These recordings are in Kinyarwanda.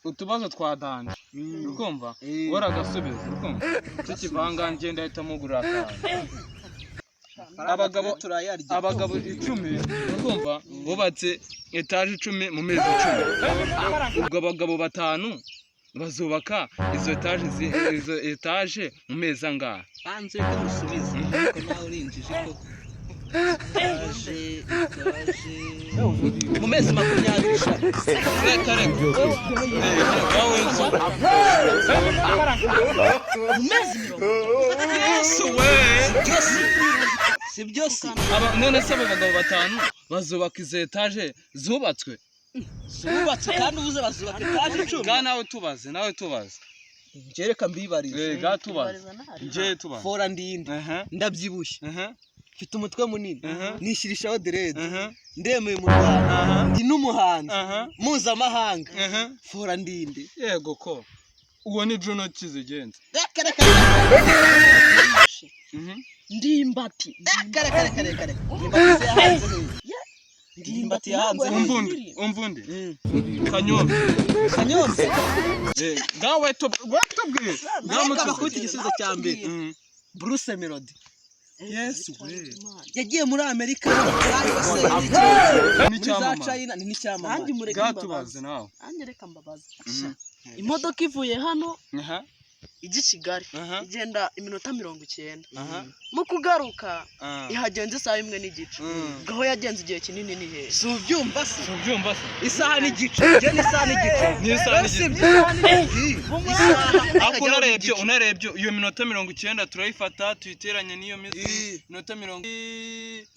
Utubazo twa danger, ukumva waragasubiza, ukumva tukivanga, ngenda ahita mugurira akantu. Abagabo Turayarya. Abagabo 10, ukumva, bubatse etaje 10 mu mezi 10. Ubwo abagabo batanu bazubaka izo etaje izo etaje mu mezi angahe? Banze ko musubize, ariko nawe urinjije koko. Etaje mu mezi 20 sha. Reka reka. Wowe nzu. Mu mezi 30. Yesu we! Si byose. None se abo bagabo batanu bazubaka izo etaje zubatswe? Zubatse kandi ubuze bazubaka etaje 10. Ga nawe tubaze, nawe tubaze. Njye reka mbibarize. Eh, ga tubaze, njye tubaze. Fora ndinde? Ndabyibushye, mfite umutwe munini, nishyirishaho dread, ndemewe mu Rwanda, ndi n'umuhanzi mpuzamahanga. Fora ndinde? Yego ko uwo ni Juno Kizigenza. Reka reka. Ndimbati. Reka reka reka reka reka. Ndimbati yahanze hehe? Ndimbati yahanze hehe? Umva undi, umva undi. Kanyombya. Kanyombya. Eh, gawe we tubwire. Reka bakubite igisubizo cya mbere. Bruce Melody. Yesu we! Yagiye muri Amerika za USA, muri za N'icyamamare. China, ni n'icyamamare. Nanjye mureke Ga mbabaze. tubaze nawe. Nanjye reka mbabaze. Imodoka ivuye hano ijya i Kigali igenda iminota 90. Mu kugaruka ihagenza isaha imwe n'igice. Ubwo aho yagenze igihe kinini ni hehe? Si ubyumva se? Ubyumva se? Isaha n'igice, njye ni isaha n'igice. Ni isaha n'igice. Si ibyo? Isaha. Ariko unarebye iyo minota 90 turayifata tuyiteranye n'iyo minsi, minota mirongo 120.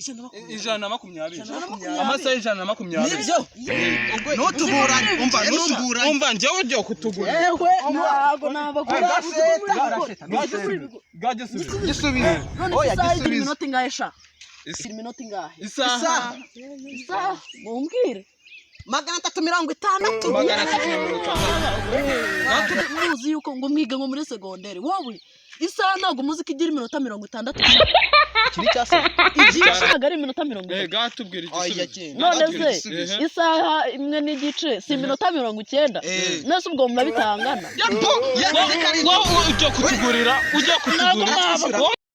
120. 120. Amasaha 120. Nibyo, ntutuburanye, umva, ntutuburanye. Umva, njyewe ugiye kutugura. Ewe, ntabwo nabagura. Gagisubize. Gisubize. None Oya, se isaha igira gisubize. iminota ingahe sha? Igira iminota ingahe? Isaha. Isaha mumbwire. 360. 360. Muzi yuko ngo mwiga ngo muri segonderi, wowe isaha ntabwo muzi ko igira iminota 60? Iki ni cyase. Igice ntabwo ari iminota mirongo Eh, itatu. gatubwira Oya, igisubizo. genda. None Gatubwira se igisubizo. isaha imwe n'igice si iminota 90? Nese ubwo muba bitangana? Wowe ujya kutugurira, ujya kutugurira. Ntabwo.